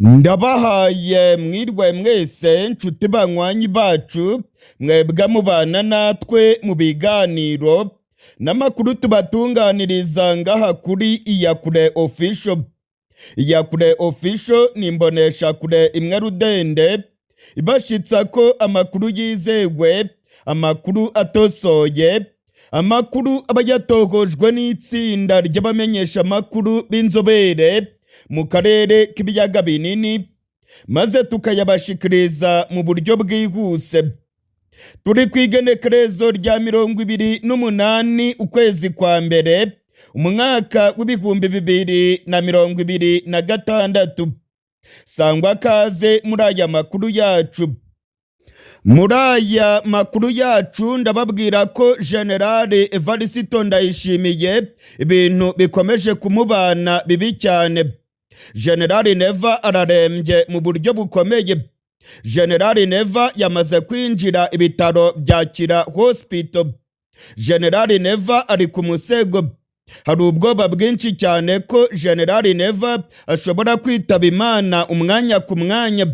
Ndabahaye mwirwe mwese, nshuti banywanyi bacu, mwebwe mubana natwe mu biganiro n'amakuru tubatunganiriza ngaha kuri Iyakure Official. Iyakure Official ni imboneshakure imwe rudende ibashitsa ko amakuru yizewe, amakuru atosoye, amakuru aba yatohojwe n'itsinda ry'abamenyeshamakuru b'inzobere mu karere k'ibiyaga binini, maze tukayabashikiriza mu buryo bwihuse. Turi ku igenekerezo rya 28 ukwezi kwa mbere, umwaka w'2026. Sangwa kaze muri aya makuru yacu. Muri aya makuru yacu ndababwira ko Generale Evariste Ndayishimiye ibintu bikomeje kumubana bibi cyane. Generale Neva ararembye mu buryo bukomeye. Generale Neva yamaze kwinjira ibitaro bya Kira Hospital. Generale Neva ari ku musego. Hari ubwoba bwinshi cyane ko Generale Neva ashobora kwitaba Imana umwanya ku mwanya.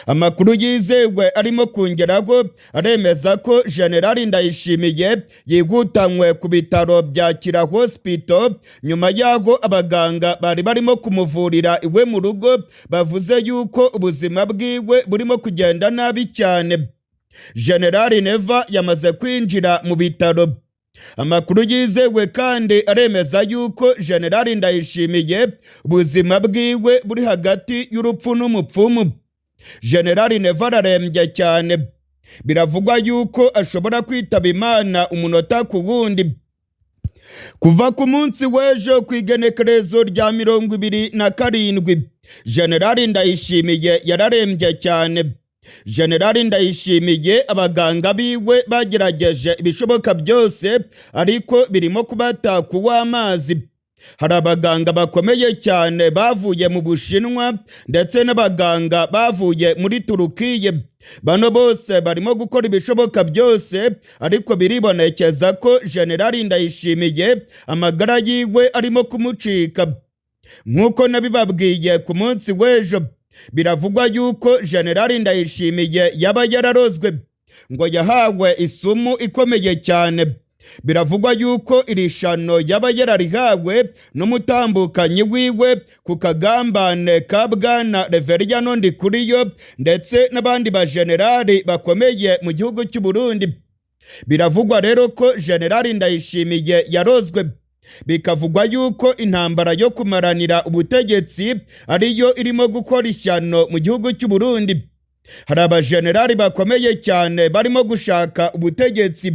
Amakuru yizewe arimo kongeraho aremeza ko Generali Ndayishimiye yihutanywe ku bitaro bya Kira Hospital nyuma y'aho abaganga bari barimo kumuvurira iwe mu rugo bavuze yuko ubuzima bwiwe burimo kugenda nabi cyane. Generali Neva yamaze kwinjira mu bitaro. Amakuru yizewe kandi aremeza yuko Generali Ndayishimiye ubuzima bwiwe buri hagati y'urupfu n'umupfumu. Generali Neva ararembye cyane, biravugwa yuko ashobora kwitaba Imana umunota ku wundi. Kuva ku munsi w'ejo ku igenekerezo rya 27, Generali Ndayishimiye yararembye cyane. Generali Ndayishimiye abaganga biwe bagerageje ibishoboka byose, ariko birimo kubata kuw'amazi. Hari abaganga bakomeye cyane bavuye mu Bushinwa ndetse n'abaganga bavuye muri Turukiye. Bano bose barimo gukora ibishoboka byose, ariko biribonekeza ko Generali Ndayishimiye amagara yiwe arimo kumucika. Nk'uko nabibabwiye ku munsi w'ejo, biravugwa yuko Generali Ndayishimiye yaba yararozwe, ngo yahawe isumu ikomeye cyane. Biravugwa yuko iri shano yaba yararihawe n'umutambukanyi wiwe ku kagambane ka Bwana Reveriyano Ndikuriyo ndetse n'abandi bajenerali bakomeye mu gihugu cy'u Burundi. Biravugwa rero ko Generali Ndayishimiye yarozwe, bikavugwa yuko intambara yo kumaranira ubutegetsi ariyo irimo gukora ishyano mu gihugu cy'u Burundi. Hari abajenerali bakomeye cyane barimo gushaka ubutegetsi,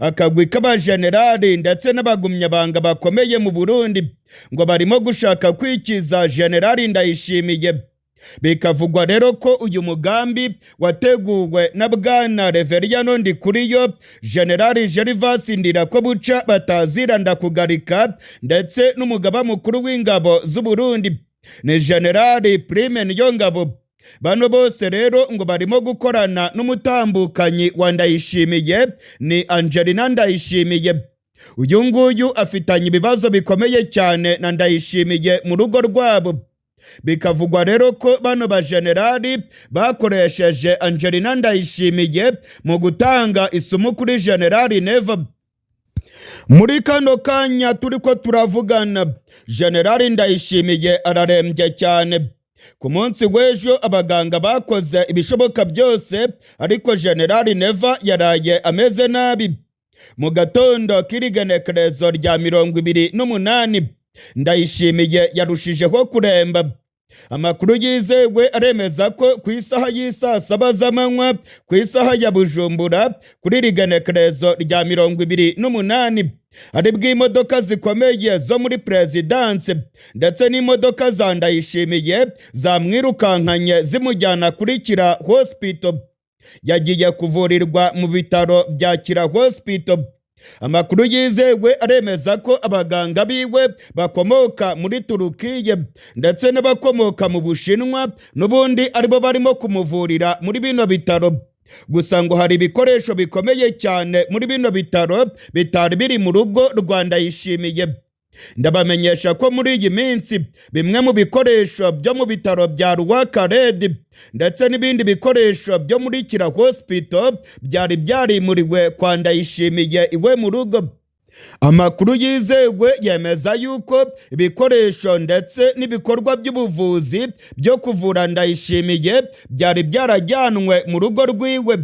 akagwi k'abajenerali ndetse n'abagumyabanga bakomeye mu Burundi ngo barimo gushaka kwikiza Generali Ndayishimiye. Bikavugwa rero ko uyu mugambi wateguwe na Bwana Reveriyano Ndikuriyo, Generali Gervas Ndirakobuca batazira ndakugarika, ndetse n'umugaba mukuru w'ingabo z'u Burundi ni Generali Prime Niyongabo. Bano bose rero ngo barimo gukorana n'umutambukanyi wa Ndayishimiye, ni Angelina Ndayishimiye. Uyu nguyu afitanye ibibazo bikomeye cyane na Ndayishimiye mu rugo rwabo. Bikavugwa rero ko bano bajenerali bakoresheje Angelina Ndayishimiye mu gutanga isumu kuri Generali Neva. Muri kano kanya turi ko turavugana, Generali Ndayishimiye ararembye cyane. Ku munsi w'ejo abaganga bakoze ibishoboka byose, ariko Generali Neva yaraye ameze nabi. Mu gatondo k'irigenekerezo rya 28, Ndayishimiye yarushijeho kuremba. Amakuru yizewe aremeza ko ku isaha y'isaa 7 z'amanywa ku isaha ya Bujumbura, kuri iri genekerezo rya 28, aribwo imodoka zikomeye zo muri perezidanse ndetse n'imodoka za Ndayishimiye zamwirukankanye zimujyana kuri Kira Hospital. Yagiye kuvurirwa mu bitaro bya Kira Hospital. Amakuru yizewe aremeza ko abaganga biwe bakomoka muri Turukiye ndetse n'abakomoka mu Bushinwa n'ubundi aribo barimo kumuvurira muri bino bitaro. Gusa ngo hari ibikoresho bikomeye cyane muri bino bitaro bitari biri mu rugo rwa Ndayishimiye. Ndabamenyesha ko muri iyi minsi bimwe mu bikoresho byo mu bitaro bya Rwakaredi ndetse n'ibindi bikoresho byo muri Kira Hospital byari byarimuriwe kwa Ndayishimiye iwe mu rugo. Amakuru yizewe yemeza yuko ibikoresho ndetse n'ibikorwa by'ubuvuzi byo kuvura Ndayishimiye byari byarajyanwe mu rugo rwiwe,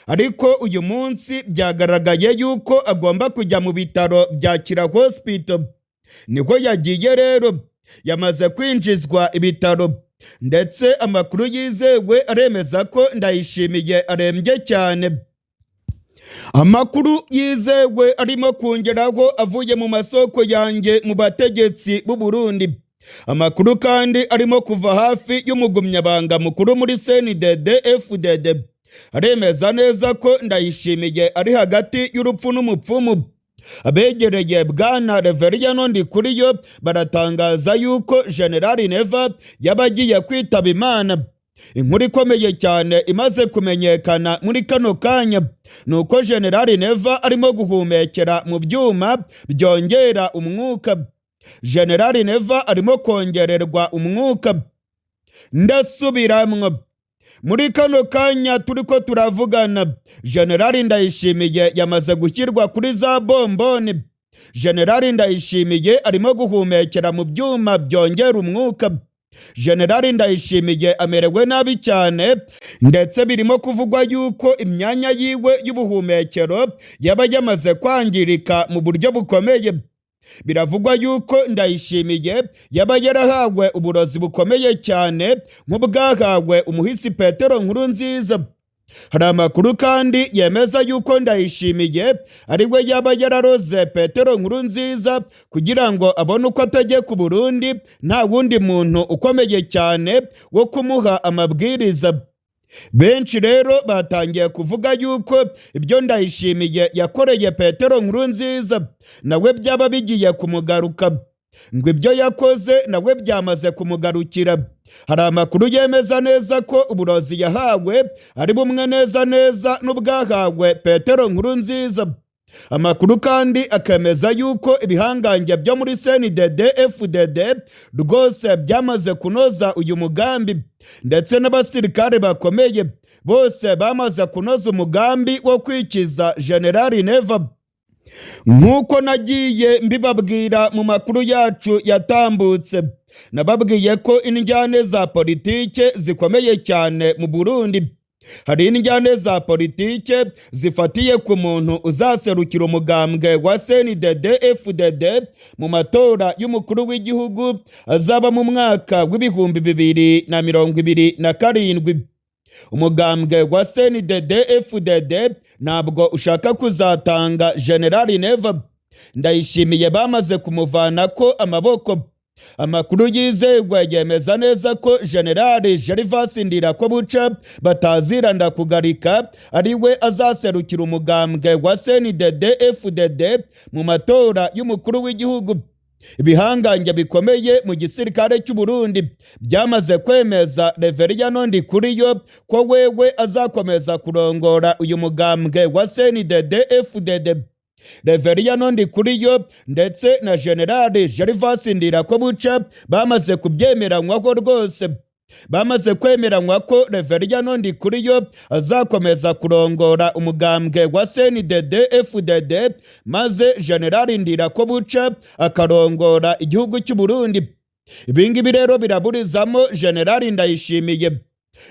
ariko uyu munsi byagaragaye yuko agomba kujya mu bitaro bya Kira Hospital. Niko yagiye rero, yamaze kwinjizwa ibitaro, ndetse amakuru yizewe aremeza ko Ndayishimiye arembye cyane. Amakuru yizewe arimo kongeraho avuye mu masoko yanjye mu bategetsi b'u Burundi. Amakuru kandi arimo kuva hafi y'umugumyabanga mukuru muri CNDD FDD aremeza neza ko Ndayishimiye ari hagati y'urupfu n'umupfumu. Abegereye bwana Reveriyano Ndikuriyo baratangaza yuko General Neva yaba agiye kwitaba Imana. Inkuru ikomeye cyane imaze kumenyekana muri kano kanya ni uko General Neva arimo guhumekera mu byuma byongera umwuka. General Neva arimo kongererwa umwuka. Ndasubiramwo, muri kano kanya turiko turavugana, General Ndayishimiye yamaze gushyirwa kuri za bomboni. General Ndayishimiye arimo guhumekera mu byuma byongera umwuka. General Ndayishimiye amerewe nabi cyane, ndetse birimo kuvugwa yuko imyanya yiwe y'ubuhumekero yaba yamaze kwangirika mu buryo bukomeye. Biravugwa yuko Ndayishimiye yaba yarahawe uburozi bukomeye cyane nk'ubwahawe umuhisi Petero Nkurunziza. Hari amakuru kandi yemeza yuko Ndayishimiye ari we yaba yararoze Petero Nkurunziza kugira ngo abone uko ategeka Uburundi nta wundi muntu ukomeye cyane wo kumuha amabwiriza. Benshi rero batangiye kuvuga yuko ibyo Ndayishimiye yakoreye Petero Nkurunziza nawe byaba bigiye kumugaruka, ngo ibyo yakoze nawe byamaze kumugarukira. Hari amakuru yemeza neza ko uburozi yahawe ari bumwe neza neza n'ubwahawe Petero Nkurunziza. Amakuru kandi akemeza yuko ibihangange byo muri CNDD FDD rwose byamaze kunoza uyu mugambi, ndetse n'abasirikare bakomeye bose bamaze kunoza umugambi wo kwikiza General Neva. Nk'uko nagiye mbibabwira mu makuru yacu yatambutse, nababwiye ko injyane za politike zikomeye cyane mu Burundi. Hari injyane za politike zifatiye ku muntu uzaserukira umugambwe wa CNDD FDD mu matora y'umukuru w'igihugu azaba mu mwaka w'2027. Umugambwe wa CNDD FDD ntabwo ushaka kuzatanga General Neva. Ndayishimiye bamaze kumuvana ko amaboko. Amakuru yizerwa yemeza neza ko General Gervas Ndirakobuca bataziranda kugarika ari we azaserukira umugambwe wa CNDD FDD mu matora y'umukuru w'igihugu. Ibihangange bikomeye mu gisirikare cy'u Burundi byamaze kwemeza Reveriyano Ndikuriyo ko wewe azakomeza kurongora uyu mugambwe wa CNDD FDD. Reveriyano Ndikuriyo ndetse na General Gervas Ndirakobuca bamaze kubyemeranywaho rwose. Bamaze kwemeranywa ko Reveriyano Ndikuriyo azakomeza kurongora umugambwe wa CNDD FDD, maze General Ndirakobuca akarongora igihugu cy'u Burundi. Ibingibi rero biraburizamo General Ndayishimiye.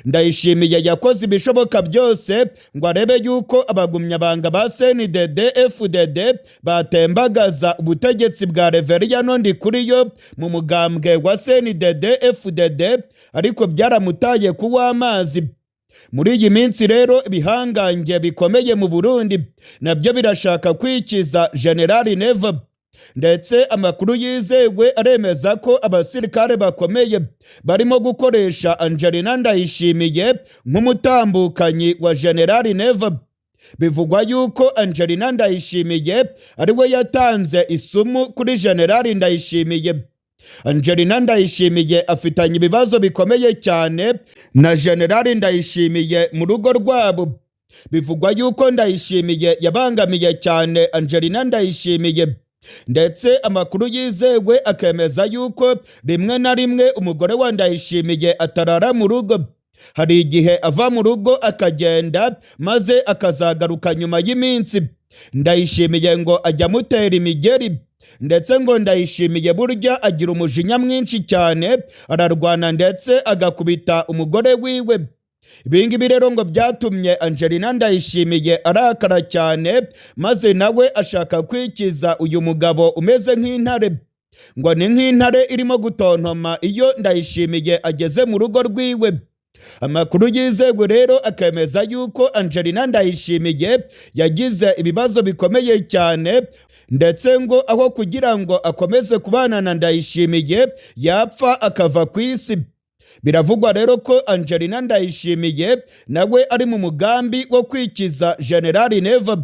Ndayishimiye yakoze ibishoboka byose ngo arebe yuko abagumyabanga ba CNDD FDD batembagaza ubutegetsi bwa Reveriyano Ndikuriyo mu mugambwe wa CNDD FDD, ariko byaramutaye kuw'amazi. Muri iyi minsi rero ibihangange bikomeye mu Burundi nabyo birashaka kwikiza General Neva, ndetse amakuru yizewe aremeza ko abasirikare bakomeye barimo gukoresha Angelina Ndayishimiye nk'umutambukanyi wa General Neva. Bivugwa yuko Angelina Ndayishimiye ariwe yatanze isumu kuri General Ndayishimiye. Angelina Ndayishimiye afitanye ibibazo bikomeye cyane na General Ndayishimiye mu rugo rwabo. Bivugwa yuko Ndayishimiye yabangamiye cyane Angelina Ndayishimiye. Ndetse amakuru yizewe akemeza yuko rimwe na rimwe umugore wa Ndayishimiye atarara mu rugo. Hari igihe ava mu rugo akagenda, maze akazagaruka nyuma y'iminsi. Ndayishimiye ngo ajya amutera imigeri, ndetse ngo Ndayishimiye burya agira umujinya mwinshi cyane, ararwana ndetse agakubita umugore wiwe. Ibingibi rero ngo byatumye Angelina Ndayishimiye arakara cyane, maze nawe ashaka kwikiza uyu mugabo umeze nk'intare. Ngo ni nk'intare irimo gutontoma iyo Ndayishimiye ageze mu rugo rwiwe. Amakuru yizewe rero akemeza yuko Angelina Ndayishimiye yagize ibibazo bikomeye cyane, ndetse ngo aho kugira ngo akomeze kubana na Ndayishimiye yapfa akava ku isi. Biravugwa rero ko Angelina Ndayishimiye nawe ari mu mugambi wo kwikiza General Neva.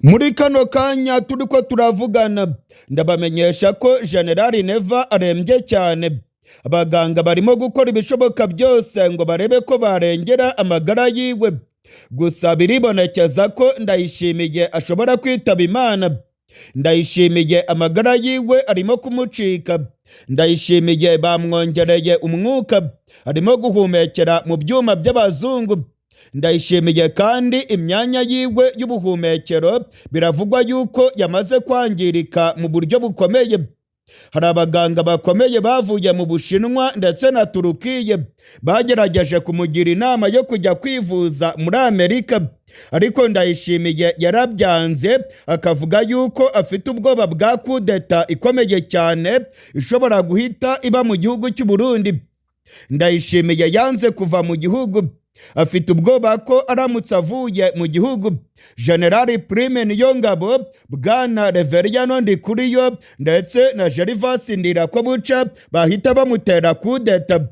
Muri kano kanya turi ko turavugana, ndabamenyesha ko General Neva arembye cyane. Abaganga barimo gukora ibishoboka byose ngo barebe ko barengera amagara yiwe. Gusa biribonekeza ko Ndayishimiye ashobora kwitaba Imana. Ndayishimiye amagara yiwe arimo kumucika. Ndayishimiye bamwongereye umwuka, arimo guhumekera mu byuma by'abazungu. Ndayishimiye kandi imyanya yiwe y'ubuhumekero biravugwa yuko yamaze kwangirika mu buryo bukomeye. Hari abaganga bakomeye bavuye mu Bushinwa ndetse na Turukiye bagerageje kumugira inama yo kujya kwivuza muri Amerika, ariko Ndayishimiye yarabyanze, akavuga yuko afite ubwoba bwa kudeta ikomeye cyane ishobora guhita iba mu gihugu cy'u Burundi. Ndayishimiye yanze kuva mu gihugu, afite ubwoba ko aramutse avuye mu gihugu General Prime Niyongabo, Bwana Reveriyano Ndikuriyo ndetse na Gervas Ndirakobuca bahita bamutera kudeta.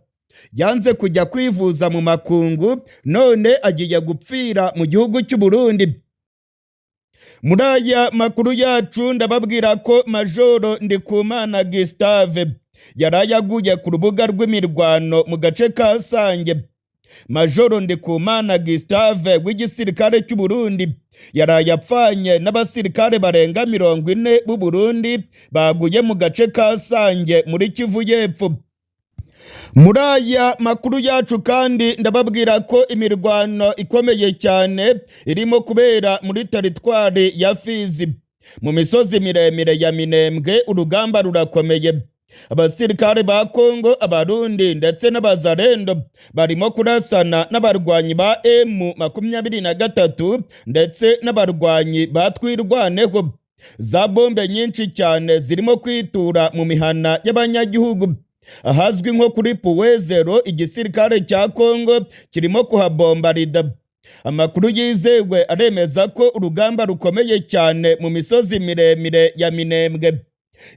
Yanze kujya kwivuza mu makungu, none agiye gupfira mu gihugu cy'u Burundi. Muri aya makuru yacu ndababwira ko Majoro Ndikumana Gustave yaraye aguye ku rubuga rw'imirwano mu gace ka Sange. Majoro Ndikumana Gustave w'igisirikare cy'u Burundi yaraye apfanye n'abasirikare barenga 40 b'u Burundi baguye mu gace ka Sange muri Kivu y'Epfo. Muri aya makuru yacu kandi ndababwira ko imirwano ikomeye cyane irimo kubera muri teritwari ya Fizi, mu misozi miremire ya Minembwe. Urugamba rurakomeye. Abasirikare ba Kongo, Abarundi ndetse n'Abazarendo barimo kurasana n'abarwanyi ba M23 ndetse n'abarwanyi ba Twirwaneho. Za bombe nyinshi cyane zirimo kwitura mu mihana y'abanyagihugu. Ahazwi nko kuri Puwezero, igisirikare cya Kongo kirimo kuhabombarida. Amakuru yizewe aremeza ko urugamba rukomeye cyane mu misozi miremire ya Minembwe.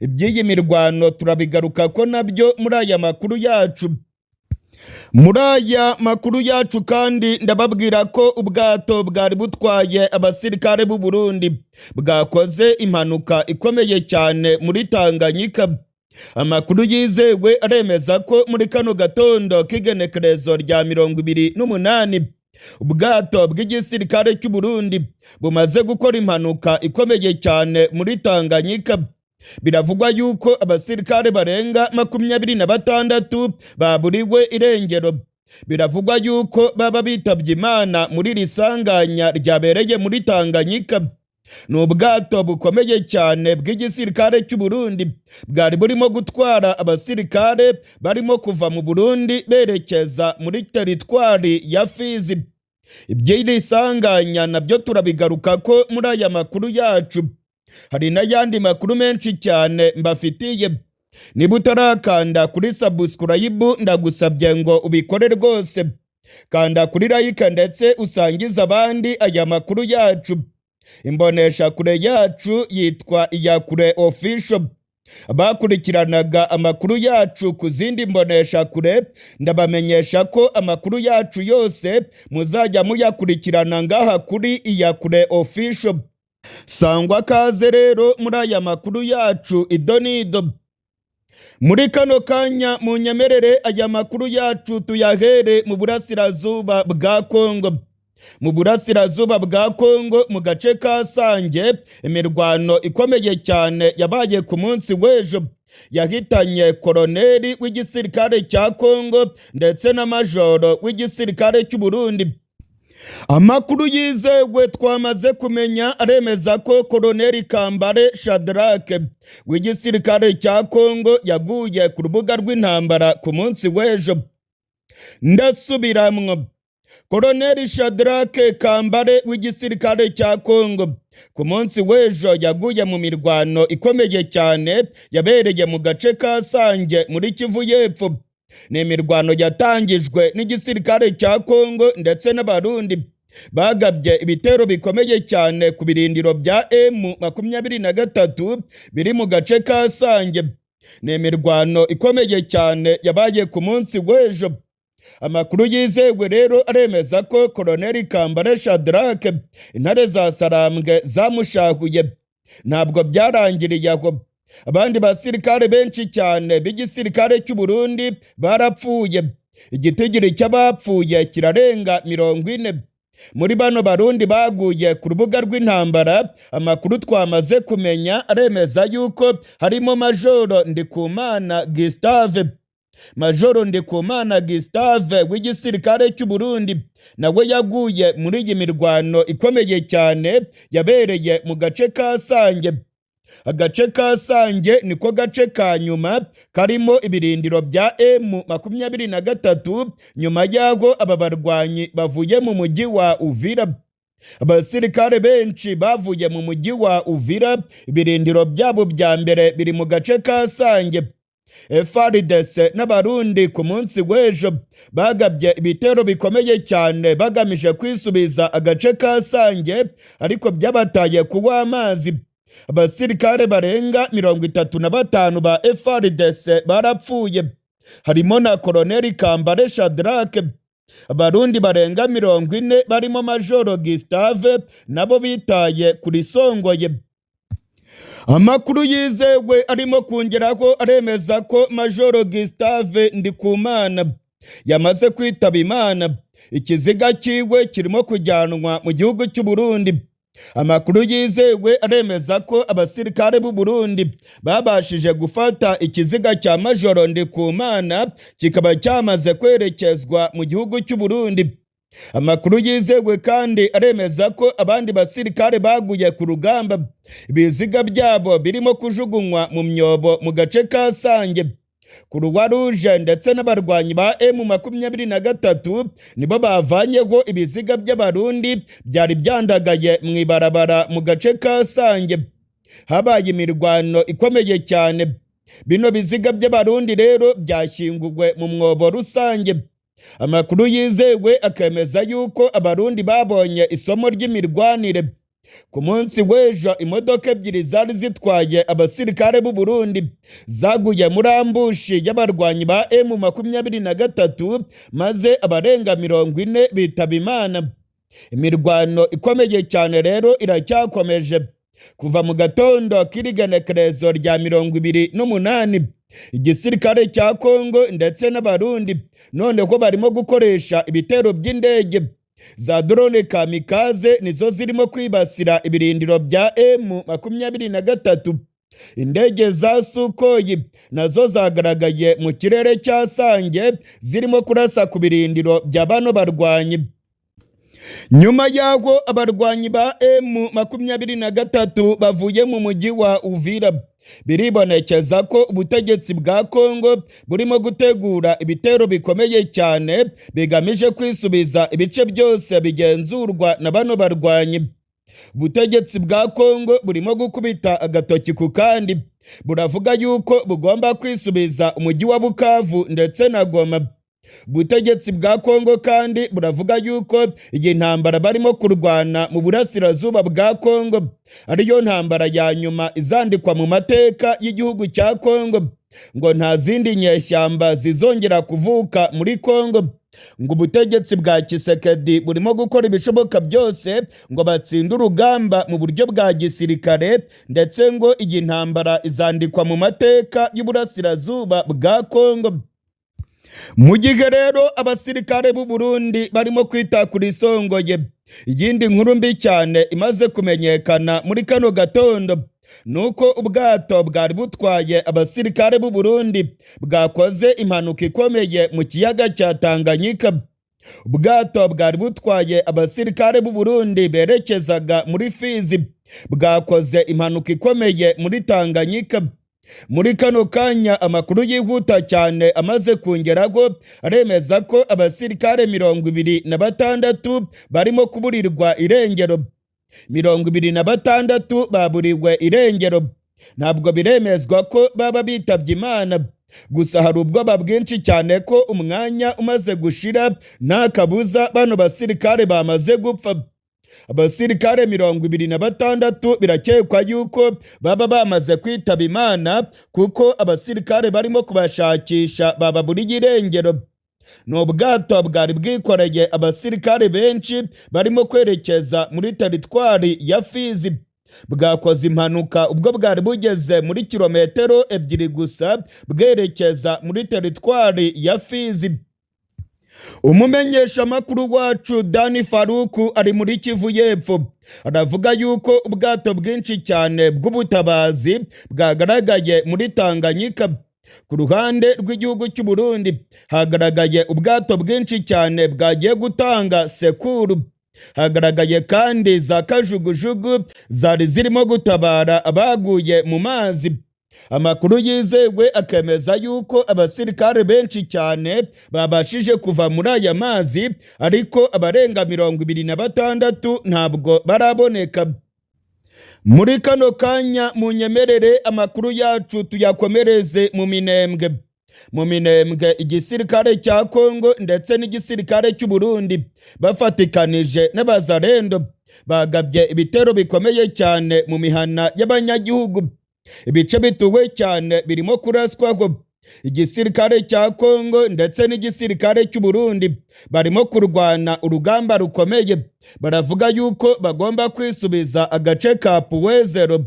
Iby'iyi mirwano turabigaruka ko nabyo muri aya makuru yacu. Muri aya makuru yacu kandi ndababwira ko ubwato bwari butwaye abasirikare b'u Burundi bwakoze impanuka ikomeye cyane muri Tanganyika. Amakuru yizewe aremeza ko muri kano gatondo k'igenekerezo rya 28 ubwato bw'igisirikare cy'u Burundi bumaze gukora impanuka ikomeye cyane muri Tanganyika. Biravugwa yuko abasirikare barenga 26 baburiwe irengero. Biravugwa yuko baba bitabye Imana muri iri sanganya ryabereye muri Tanganyika. Ni ubwato bukomeye cyane bw'igisirikare cy'u Burundi bwari burimo gutwara abasirikare barimo kuva mu Burundi berekeza muri teritwari ya Fizi. Iby'iri sanganya nabyo turabigaruka ko muri aya makuru yacu. Hari n'ayandi makuru menshi cyane mbafitiye. Niba utarakanda kuri subscribe, ndagusabye ngo ubikore rwose. Kanda kuri like ndetse usangize abandi aya makuru yacu. Imbonesha kure yacu yitwa Iyakure Official. Bakurikiranaga amakuru yacu ku zindi mbonesha kure, ndabamenyesha ko amakuru yacu yose muzajya muyakurikirana ngaha kuri Iyakure Official. Sangwa kaze rero muri aya makuru yacu idonido. Muri kano kanya munyemerere aya makuru yacu tuyahere mu burasirazuba bwa Kongo. Mu burasirazuba bwa Kongo, mu gace ka Sange, imirwano ikomeye cyane yabaye ku munsi w'ejo yahitanye koroneri w'igisirikare cya Kongo ndetse na majoro w'igisirikare cy'u Burundi. Amakuru yizewe twamaze kumenya aremeza ko Koroneri Kambare Shadrake w'igisirikare cya Kongo yaguye ku rubuga rw'intambara ku munsi w'ejo. Ndasubiramwo: Koroneri Shadrake Kambare w'igisirikare cya Kongo ku munsi w'ejo yaguye mu mirwano ikomeye cyane yabereye mu gace ka Sange muri Kivu y'Epfo. Ni imirwano yatangijwe n'igisirikare cya Kongo ndetse n'Abarundi bagabye ibitero bikomeye cyane ku birindiro bya M23 biri mu gace ka Sange. Ni imirwano ikomeye cyane yabaye ku munsi w'ejo. Amakuru yizewe rero aremeza ko Koroneri Kambare Shadrake intare za Sarambwe zamushahuye. Ntabwo byarangiriye aho, abandi basirikare benshi cyane b'igisirikare cy'u Burundi barapfuye. Igitigiri cy'abapfuye kirarenga 40. Muri bano Barundi baguye ku rubuga rw'intambara, amakuru twamaze kumenya aremeza yuko harimo Majoro Ndikumana Gustave. Majoro Ndikumana Gustave w'igisirikare cy'u Burundi nawe yaguye muri iyi mirwano ikomeye cyane yabereye mu gace ka Sange. Agace ka Sange niko gace ka nyuma karimo ibirindiro bya M23 nyuma y'aho aba barwanyi bavuye mu mujyi wa Uvira. Abasirikare benshi bavuye mu mujyi wa Uvira, ibirindiro byabo bya mbere biri mu gace ka Sange. FARDC n'Abarundi ku munsi w'ejo bagabye ibitero bikomeye cyane bagamije kwisubiza agace ka Sange, ariko byabataye kuwa amazi. Abasirikare barenga 35 ba FARDC barapfuye, harimo na Koroneri Kambare Shadrake. Abarundi barenga 40 barimo Majoro Gustave nabo bitaye kuri Songoye. Amakuru yizewe arimo kongeraho aremeza ko Majoro Gustave Ndikumana yamaze kwitaba Imana. Ikiziga cyiwe kirimo kujyanwa mu gihugu cy'u Burundi. Amakuru yizewe aremeza ko abasirikare b'u Burundi babashije gufata ikiziga cya Majoro Ndikumana, kikaba cyamaze kwerekezwa mu gihugu cy'u Burundi. Amakuru yizewe kandi aremeza ko abandi basirikare baguye ku rugamba ibiziga byabo birimo kujugunywa mu myobo mu gace ka Sange. Croix Rouge ndetse n'abarwanyi ba M23 nibo bavanyeho ibiziga by'Abarundi byari byandagaye mu ibarabara mu gace ka Sange. Habaye imirwano ikomeye cyane. Bino biziga by'Abarundi rero byashyinguwe mu mwobo rusange. Amakuru yizewe akemeza yuko Abarundi babonye isomo ry'imirwanire. Ku munsi w'ejo imodoka ebyiri zari zitwaye abasirikare b'u Burundi zaguye muri ambush y'abarwanyi ba M23, maze abarenga 40 bitaba Imana. Imirwano ikomeye cyane rero iracyakomeje kuva mu gatondo k'irigenekerezo rya 28. Igisirikare cya Kongo ndetse n'Abarundi noneho barimo gukoresha ibitero by'indege za drone kamikaze, nizo zirimo kwibasira ibirindiro bya M23. Indege za Sukhoi nazo zagaragaye mu kirere cya Sange zirimo kurasa ku birindiro bya bano barwanyi. Nyuma y'aho abarwanyi ba M23 bavuye mu mujyi wa Uvira, biribonekeza ko ubutegetsi bwa Kongo burimo gutegura ibitero bikomeye cyane bigamije kwisubiza ibice byose bigenzurwa na bano barwanyi. Ubutegetsi bwa Kongo burimo gukubita agatoki ku kandi, buravuga yuko bugomba kwisubiza umujyi wa Bukavu ndetse na Goma. Ubutegetsi bwa Kongo kandi buravuga yuko iyi ntambara barimo kurwana mu burasirazuba bwa Kongo ariyo ntambara ya nyuma izandikwa mu mateka y'igihugu cya Kongo, ngo nta zindi nyeshyamba zizongera kuvuka muri Kongo. Ngo ubutegetsi bwa Tshisekedi burimo gukora ibishoboka byose ngo batsinde urugamba mu buryo bwa gisirikare, ndetse ngo iyi ntambara izandikwa mu mateka y'uburasirazuba bwa Kongo. Mu gihe rero abasirikare b'u Burundi barimo kwita kuri Songoye. Iyindi nkuru mbi cyane imaze kumenyekana muri kano gatondo nuko ubwato bwari butwaye abasirikare b'u Burundi bwakoze impanuka ikomeye mu kiyaga cya Tanganyika. Ubwato bwari butwaye abasirikare b'u Burundi berekezaga muri Fizi bwakoze impanuka ikomeye muri Tanganyika. Muri kano kanya amakuru yihuta cyane amaze kungeraho aremeza ko abasirikare 26 barimo kuburirwa irengero. 26 baburiwe irengero. Ntabwo biremezwa ko baba bitabye Imana, gusa hari ubwoba bwinshi cyane ko umwanya umaze gushira nta kabuza bano basirikare bamaze gupfa. Abasirikare 26 birakekwa yuko baba bamaze kwitaba Imana, kuko abasirikare barimo kubashakisha bababuriye irengero. Ni ubwato bwari bwikoreye abasirikare benshi barimo kwerekeza muri teritwari ya Fizi. Bwakoze impanuka ubwo bwari bugeze muri kilometero 2 gusa bwerekeza muri teritwari ya Fizi. Umumenyeshamakuru wacu Dani Faruku ari muri Kivu y'Epfo aravuga yuko ubwato bwinshi cyane bw'ubutabazi bwagaragaye muri Tanganyika. Ku ruhande rw'igihugu cy'u Burundi hagaragaye ubwato bwinshi cyane bwagiye gutanga sekuru. Hagaragaye kandi za kajugujugu zari zirimo gutabara abaguye mu mazi. Amakuru yizewe akemeza yuko abasirikare benshi cyane babashije kuva muri aya mazi, ariko abarenga 26 ntabwo baraboneka. Muri kano kanya munyemerere amakuru yacu tuyakomereze mu Minembwe. Mu Minembwe igisirikare cya Kongo ndetse n'igisirikare cy'u Burundi bafatikanije n'abazarendo bagabye ibitero bikomeye cyane mu mihana y'abanyagihugu. Ibice bituwe cyane birimo kuraswaho. Igisirikare cya Kongo ndetse n'igisirikare cy'u Burundi barimo kurwana urugamba rukomeye. Baravuga yuko bagomba kwisubiza agace ka Puwezero.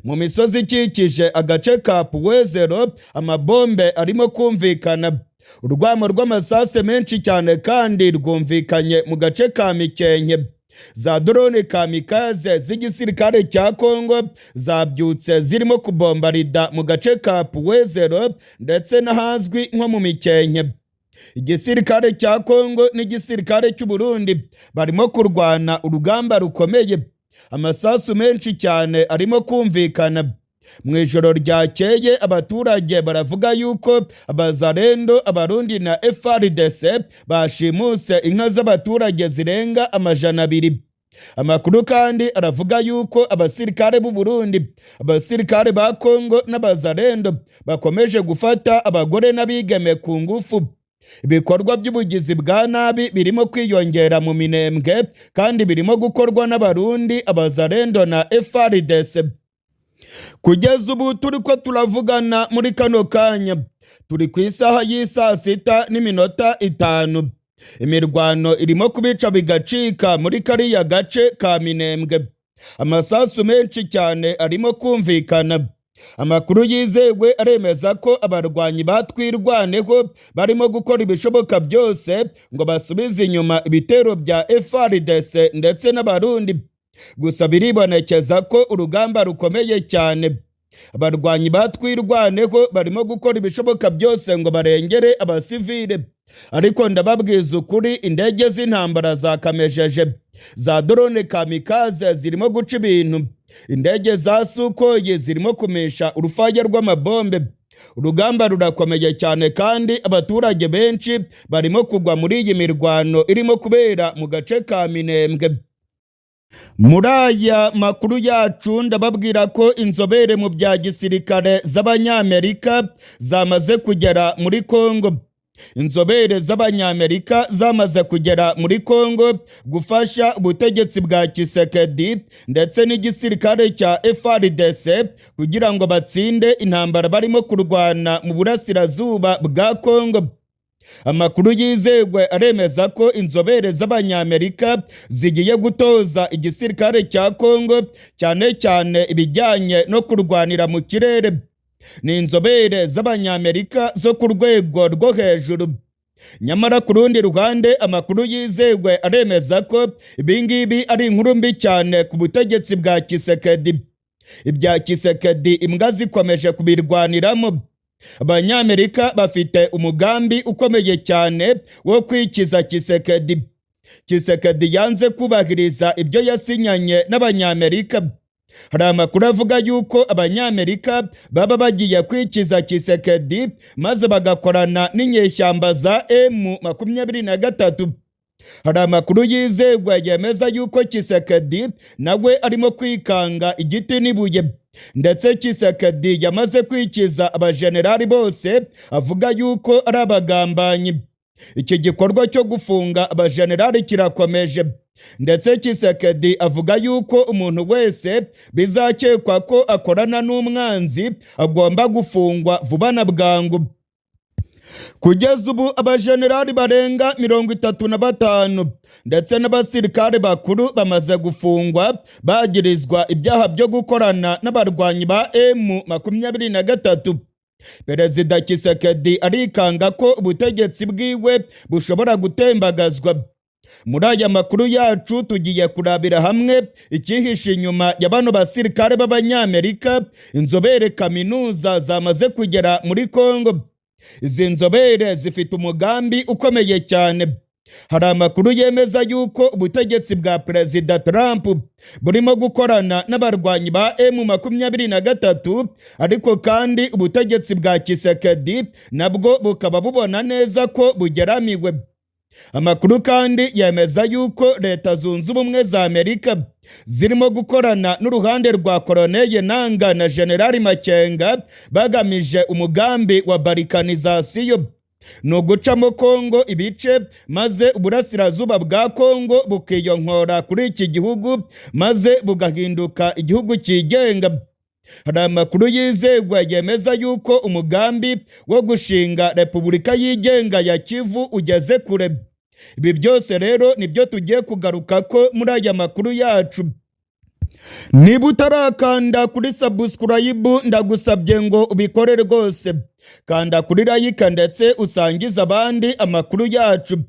Mu misozi ikikije agace ka Puwezero amabombe arimo kumvikana. Urwamo rw'amasase menshi cyane kandi rwumvikanye mu gace ka Mikenke. Za drone kamikaze z'igisirikare cya Kongo zabyutse zirimo kubombarida mu gace ka Puwezero ndetse n'ahazwi nko mu Mikenke. Igisirikare cya Kongo n'igisirikare cy'u Burundi barimo kurwana urugamba rukomeye. Amasasu menshi cyane arimo kumvikana. Mu ijoro ryakeye abaturage baravuga yuko abazarendo, abarundi na FARDC bashimuse inka z'abaturage zirenga 200. Amakuru kandi aravuga yuko abasirikare b'u Burundi, abasirikare ba Kongo n'abazarendo bakomeje gufata abagore n'abigeme ku ngufu. Ibikorwa by'ubugizi bwa nabi birimo kwiyongera mu Minembwe kandi birimo gukorwa n'abarundi, abazarendo na FARDC. Kugeza ubu turi ko turavugana muri kano kanya, turi ku isaha y'isaa 6:05. Imirwano irimo kubica bigacika muri kariya gace ka Minembwe. Amasasu menshi cyane arimo kumvikana. Amakuru yizewe aremeza ko abarwanyi batwirwaneho barimo gukora ibishoboka byose ngo basubize inyuma ibitero bya FARDC ndetse n'abarundi. Gusa biribonekeza ko urugamba rukomeye cyane. Abarwanyi batwirwaneho barimo gukora ibishoboka byose ngo barengere abasivile. Ariko ndababwiza ukuri, indege z'intambara zakamejeje, za drone kamikaze zirimo guca ibintu, indege za Sukhoi zirimo kumisha urufaya rw'amabombe. Urugamba rurakomeye cyane kandi abaturage benshi barimo kugwa muri iyi mirwano irimo kubera mu gace ka Minembwe. Muri aya makuru yacu ndababwira ko inzobere mu bya gisirikare z'Abanyamerika zamaze kugera muri Kongo. Inzobere z'Abanyamerika zamaze kugera muri Kongo gufasha ubutegetsi bwa Tshisekedi ndetse n'igisirikare cya FARDC kugira ngo batsinde intambara barimo kurwana mu burasirazuba bwa Kongo. Amakuru yizewe aremeza ko inzobere z'Abanyamerika zigiye gutoza igisirikare cya Kongo cyane cyane ibijyanye no kurwanira mu kirere. Ni inzobere z'Abanyamerika zo ku rwego rwo hejuru. Nyamara ku rundi ruhande, amakuru yizewe aremeza ko ibingibi ari inkuru mbi cyane ku butegetsi bwa Tshisekedi. Ibya Tshisekedi imbwa zikomeje kubirwaniramo. Abanyamerika bafite umugambi ukomeye cyane wo kwikiza Tshisekedi. Tshisekedi yanze kubahiriza ibyo yasinyanye n'Abanyamerika. Hari amakuru avuga yuko Abanyamerika baba bagiye kwikiza Tshisekedi, maze bagakorana n'inyeshyamba za M23. Hari amakuru yizerwa yemeza yuko Tshisekedi nawe arimo kwikanga igiti n'ibuye, ndetse Tshisekedi yamaze kwikiza abajenerali bose avuga yuko ari abagambanyi. Iki gikorwa cyo gufunga abajenerali kirakomeje, ndetse Tshisekedi avuga yuko umuntu wese bizakekwa ko akorana n'umwanzi agomba gufungwa vuba na bwangu. Kugeza ubu abajenerali barenga 35 ndetse n'abasirikare bakuru bamaze gufungwa, bagirizwa ibyaha byo gukorana n'abarwanyi ba M23. Perezida Tshisekedi arikanga ko ubutegetsi bwiwe bushobora gutembagazwa. Muri aya makuru yacu tugiye kurabira hamwe icyihishe inyuma ya bano basirikare b'Abanyamerika, inzobere kaminuza zamaze kugera muri Kongo. Izi nzobere zifite umugambi ukomeye cyane. Hari amakuru yemeza yuko ubutegetsi bwa Perezida Trump burimo gukorana n'abarwanyi ba M23, ariko kandi ubutegetsi bwa Tshisekedi nabwo bukaba bubona neza ko bugeramiwe. Amakuru kandi yemeza yuko Leta Zunze Ubumwe za Amerika zirimo gukorana n'uruhande rwa Corneille Nanga na Generali Makenga, bagamije umugambi wa balkanisation. Ni ugucamo Kongo ibice, maze uburasirazuba bwa Kongo bukiyonkora kuri iki gihugu, maze bugahinduka igihugu cyigenga. Hari amakuru yizerwa yemeza yuko umugambi wo gushinga Repubulika yigenga ya Kivu ugeze kure. Ibi byose rero nibyo tugiye kugaruka ko muri aya makuru yacu. Niba utarakanda kuri subscribe, ndagusabye ngo ubikore rwose. Kanda kuri like ndetse usangize abandi amakuru yacu.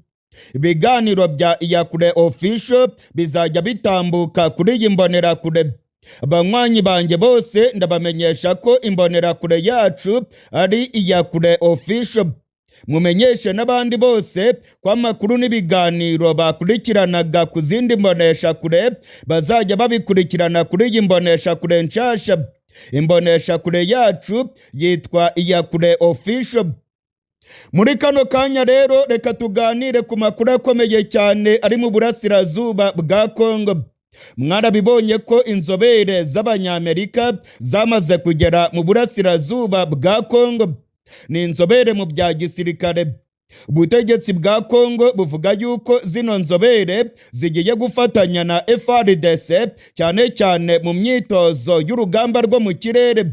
Ibiganiro bya Iyakure Official bizajya bitambuka kuri iyi mbonerakure. Abanywanyi banjye bose ndabamenyesha ko imbonerakure yacu ari Iyakure Official. Mumenyeshe n'abandi bose ko amakuru n'ibiganiro bakurikiranaga ku zindi mboneshakure bazajya babikurikirana kuri iyi mboneshakure nshasha. Imboneshakure yacu yitwa Iyakure Official. Muri kano kanya rero, reka tuganire ku makuru akomeye cyane ari mu burasirazuba bwa Kongo. Mwarabibonye ko inzobere z'Abanyamerika zamaze kugera mu burasirazuba bwa Kongo. Ni inzobere mu bya gisirikare. Ubutegetsi bwa Kongo buvuga yuko zino nzobere zigiye gufatanya na FARDC, cyane cyane mu myitozo y'urugamba rwo mu kirere.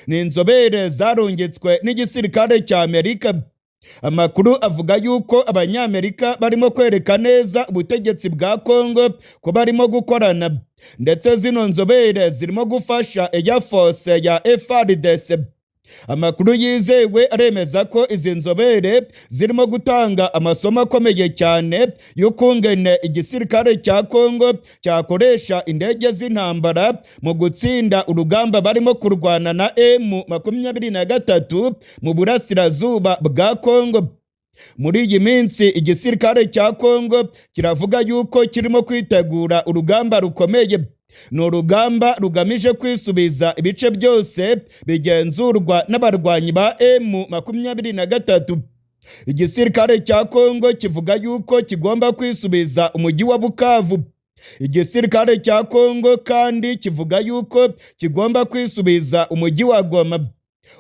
Ni inzobere zarungitswe n'igisirikare cya Amerika. Amakuru avuga yuko Abanyamerika barimo kwereka neza ubutegetsi bwa Kongo ko barimo gukorana, ndetse zino nzobere zirimo gufasha Air Force ya FARDC. Amakuru yizewe aremeza ko izi nzobere zirimo gutanga amasomo akomeye cyane y'ukungene igisirikare cya Kongo cyakoresha indege z'intambara mu gutsinda urugamba barimo kurwana na M23 mu burasirazuba bwa Kongo. Muri iyi minsi igisirikare cya Kongo kiravuga yuko kirimo kwitegura urugamba rukomeye. Ni urugamba rugamije kwisubiza ibice byose bigenzurwa n'abarwanyi ba M23. Igisirikare cya Kongo kivuga yuko kigomba kwisubiza umujyi wa Bukavu. Igisirikare cya Kongo kandi kivuga yuko kigomba kwisubiza umujyi wa Goma.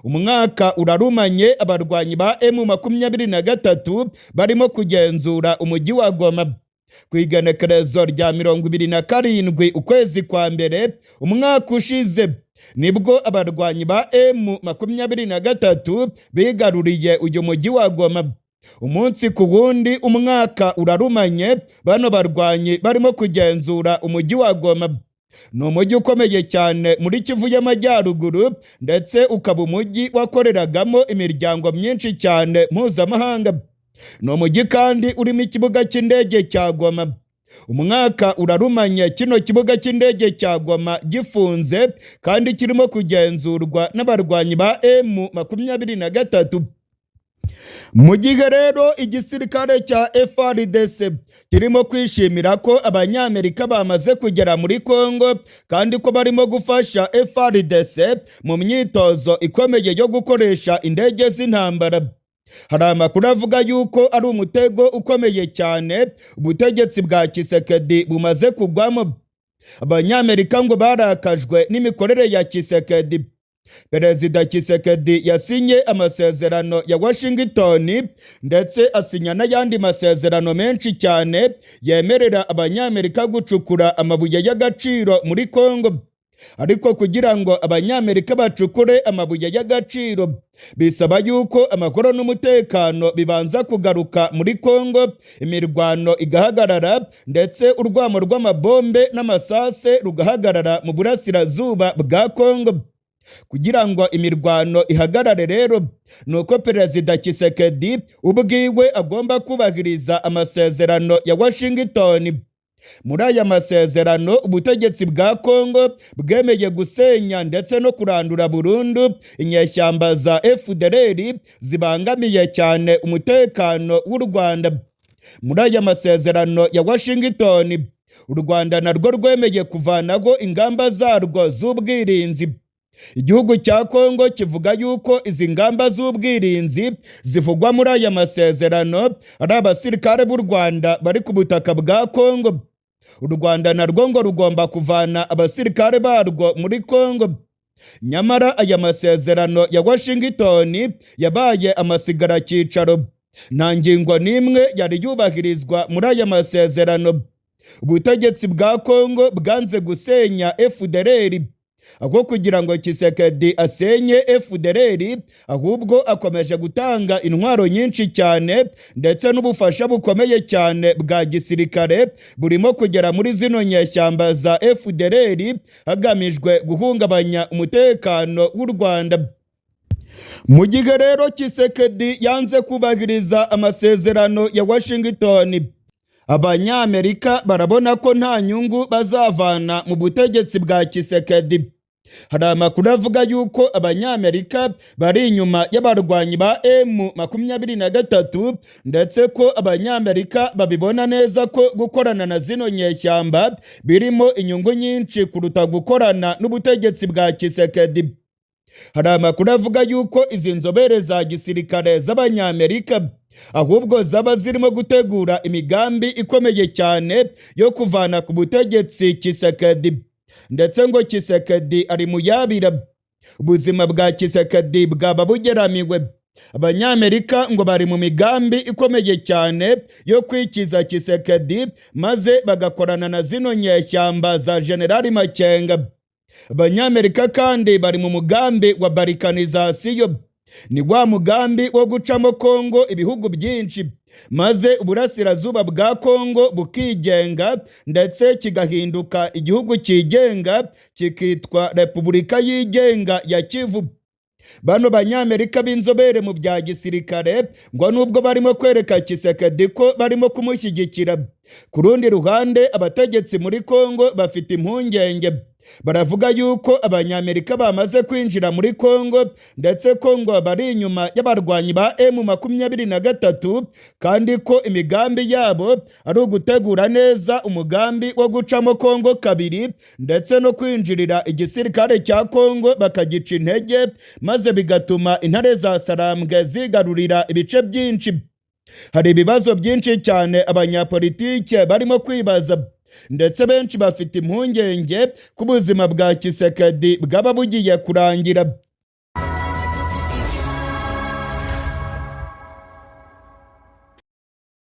Umwaka urarumanye abarwanyi ba M23 barimo kugenzura umujyi wa Goma. Ku igenekerezo rya 27 ukwezi kwa mbere umwaka ushize, nibwo abarwanyi ba M23 bigaruriye uyu mujyi wa Goma. Umunsi ku wundi, umwaka urarumanye bano barwanyi barimo kugenzura umujyi wa Goma. Ni umujyi ukomeye cyane muri Kivu y'Amajyaruguru, ndetse ukaba umujyi wakoreragamo imiryango myinshi cyane mpuzamahanga. Ni umujyi kandi urimo ikibuga cy'indege cya Goma. Umwaka urarumanye kino kibuga cy'indege cya Goma gifunze kandi kirimo kugenzurwa n'abarwanyi ba M23. Mu gihe rero igisirikare cya FARDC kirimo kwishimira ko Abanyamerika bamaze kugera muri Congo kandi ko barimo gufasha FARDC mu myitozo ikomeye yo gukoresha indege z'intambara, hari amakuru avuga yuko ari umutego ukomeye cyane ubutegetsi bwa Tshisekedi bumaze kugwamo. Abanyamerika ngo barakajwe n'imikorere ya Tshisekedi. Perezida Tshisekedi yasinye amasezerano ya Washington ndetse asinya n'ayandi masezerano menshi cyane yemerera Abanyamerika gucukura amabuye y'agaciro muri Congo. Ariko kugira ngo Abanyamerika bacukure amabuye y'agaciro, bisaba yuko amahoro n'umutekano bibanza kugaruka muri Congo, imirwano igahagarara, ndetse urwamo rw'amabombe n'amasase rugahagarara mu burasirazuba bwa Congo. Kugira ngo imirwano ihagarare rero, ni uko Perezida Tshisekedi ubwiwe agomba kubahiriza amasezerano ya Washington. Muri aya masezerano, ubutegetsi bwa Congo bwemeye gusenya ndetse no kurandura burundu inyeshyamba za FDLR zibangamiye cyane umutekano w'u Rwanda. Muri aya masezerano ya Washington, u Rwanda narwo rwemeye kuvanaho ingamba zarwo z'ubwirinzi. Igihugu cya Kongo kivuga yuko izi ngamba z'ubwirinzi zivugwa muri aya masezerano ari abasirikare b'u Rwanda bari ku butaka bwa Kongo. U Rwanda narwo ngo rugomba kuvana abasirikare barwo muri Kongo. Nyamara aya masezerano ya Washington yabaye amasigaracyicaro. Nta ngingo n'imwe yari yubahirizwa muri aya masezerano. Ubutegetsi bwa Kongo bwanze gusenya FDLR. Aho kugira ngo Tshisekedi asenye FDLR, ahubwo akomeje gutanga intwaro nyinshi cyane ndetse n'ubufasha bukomeye cyane bwa gisirikare burimo kugera muri zino nyeshyamba za FDLR, hagamijwe guhungabanya umutekano w'u Rwanda. Mu gihe rero Tshisekedi yanze kubahiriza amasezerano ya Washington, Abanyamerika barabona ko nta nyungu bazavana mu butegetsi bwa Tshisekedi. Hari amakuru avuga yuko Abanyamerika bari inyuma y'abarwanyi ba M23, ndetse ko Abanyamerika babibona neza ko gukorana na zino nyeshyamba birimo inyungu nyinshi kuruta gukorana n'ubutegetsi bwa Tshisekedi. Hari amakuru avuga yuko izi nzobere za gisirikare z'Abanyamerika ahubwo zaba zirimo gutegura imigambi ikomeye cyane yo kuvana ku butegetsi Tshisekedi, ndetse ngo Tshisekedi ari mu yabira. Ubuzima bwa Tshisekedi bwaba bugeramiwe. Abanyamerika ngo bari mu migambi ikomeye cyane yo kwikiza Tshisekedi, maze bagakorana na zino nyeshyamba za Generali Makenga. Abanyamerika kandi bari mu mugambi wa balkanisation. Ni wa mugambi wo gucamo Kongo ibihugu byinshi, maze uburasirazuba bwa Kongo bukigenga, ndetse kigahinduka igihugu cyigenga, kikitwa Repubulika Yigenga ya Kivu. Bano Banyamerika b'inzobere mu bya gisirikare ngo nubwo barimo kwereka Tshisekedi ko barimo kumushyigikira, ku rundi ruhande abategetsi muri Kongo bafite impungenge. Baravuga yuko Abanyamerika bamaze kwinjira muri Kongo, ndetse ko ngo bari inyuma y'abarwanyi ba M23, kandi ko imigambi yabo ari ugutegura neza umugambi wo gucamo Kongo kabiri, ndetse no kwinjirira igisirikare cya Kongo bakagica intege, maze bigatuma intare za Sarambwe zigarurira ibice byinshi. Hari ibibazo byinshi cyane abanyapolitike barimo kwibaza, ndetse benshi bafite impungenge ko ubuzima bwa Tshisekedi bwaba bugiye kurangira.